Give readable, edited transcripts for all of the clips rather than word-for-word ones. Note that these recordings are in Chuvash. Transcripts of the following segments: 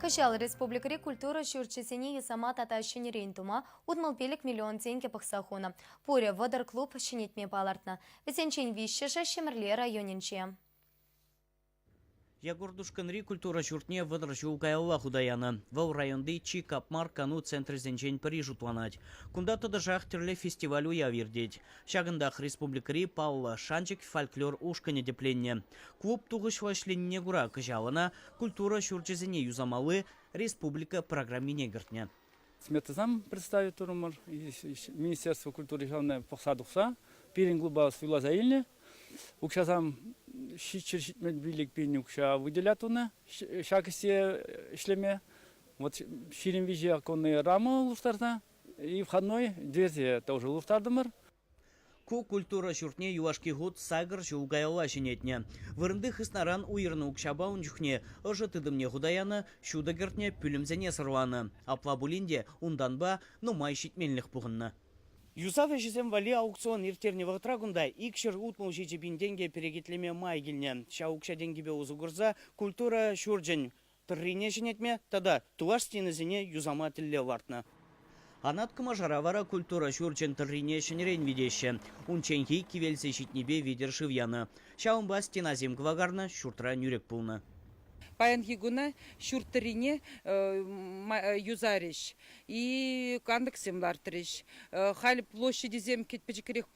Кӑҫал республикӑри культура ҫурчӗсене юсама тата ҫӗнӗрен тума 65 миллион тенкӗ пӑхса хунӑ. Пурӗ 30 клуб ҫӗнетме палӑртнӑ. Вӗсенчен виҫҫӗшӗ Ҫӗмӗрле районӗнче. Якуртушкӑнри культура ҫуртне 30 ҫул каялла хута янӑ. Вӑл районти чи капмар кану центрӗсенчен пӗри шутланать. Кунта тӑтӑшах тӗрлӗ фестиваль-уяв иртет. Ҫакӑнтах республикӑри паллӑ «Шанчӑк» фольклор ушкӑнӗ тӗпленнӗ. Клуб тухӑҫлӑ ӗҫленине кура кӑҫал ӑна культура ҫурчӗсене юсамалли республика программине кӗртнӗ. Сметӑсем представить турӑмӑр. Министерство культуры ҫавна пӑхса тухса пирӗн клуба суйласа илнӗ. Укҫасем 775 пин укҫа выделять тунӑ ҫак ӗҫе ӗҫлеме. Вот 23 оконные рамы улӑштарса и входной дверьте тоже улӑштартӑмӑр. Ку культура ҫуртне юлашки хут сакӑр ҫул каялла ҫӗнетнӗ. Вырӑнти хыснаран уйӑрнӑ укҫапа ун чухне ӑшӑ тытӑмне хута янӑ, ҫутӑ кӗртнӗ, пӳлӗмсене сӑрланӑ. Апла пулин те унтанпа нумай ҫитменлӗх пухӑннӑ. Юсав ӗҫӗсем валли аукцион ирттернӗ вӑхӑтра кунта 267 пин тенкӗ перекетлеме май килнӗ. Ҫав укҫа-тенкӗпе усӑ курса культура ҫурчӗн тӑррине ҫӗнетме тата тулаш стенисене юсама тӗллев лартнӑ. Анат Кӑмашара вара культура ҫурчӗн тӑррине ҫӗнӗрен витеҫҫӗ. Унчченхи кивелсе ҫитнипе витӗр шыв янӑ. Ҫавӑнпа стенасем кӑвакарнӑ, ҫуртра нӳрӗк пулнӑ. Паянхи куна ҫурт тӑррине юсарӗҫ и кантӑксем лартрӗҫ. Халь площадьсем пӗчӗкрех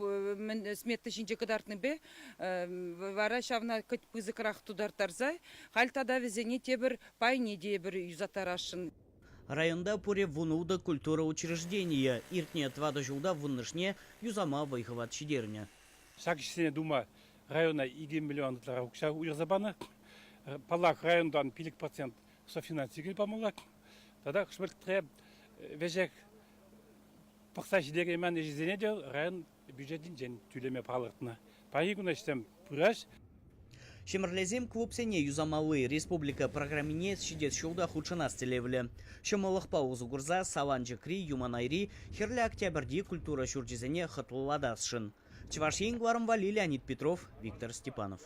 смета ҫинче кӑтартнипе вара ҫавна пысӑкрах тутарттарса халь тата вӗсене тепӗр пайне те эпир юсаттарасшӑн. Районта пурӗ 16 культура учрежденийӗ. Иртнӗ тӑватӑ ҫулта вуннӑшне юсама вӑй-хӑват ҫитернӗ. Ҫак ӗҫсене тума района 2 миллион ытларах укҫа уйӑрса панӑ. Паллах, районтан 5% софинансировани памалла. Тата хӑш-пӗр веҫех пӑхса ҫитереймен ӗҫӗсене те район бюджетӗнчен тӳлеме палӑртнӑ. Паянхи кун ӗҫсем пыраҫ. Ҫӗмӗрлесем клубсене юсамалли республика программине ҫитес ҫул та хутшӑнас тӗллевлӗ. Ҫӑмӑллӑхпа усӑ курса Саланчӑкри, Юманайри, Хӗрлӗ Октябрьти культура ҫурчӗсене хӑтлӑлатасшӑн. Чӑваш Ен кӑларӑм валли Леонид Петров, Виктор Степанов.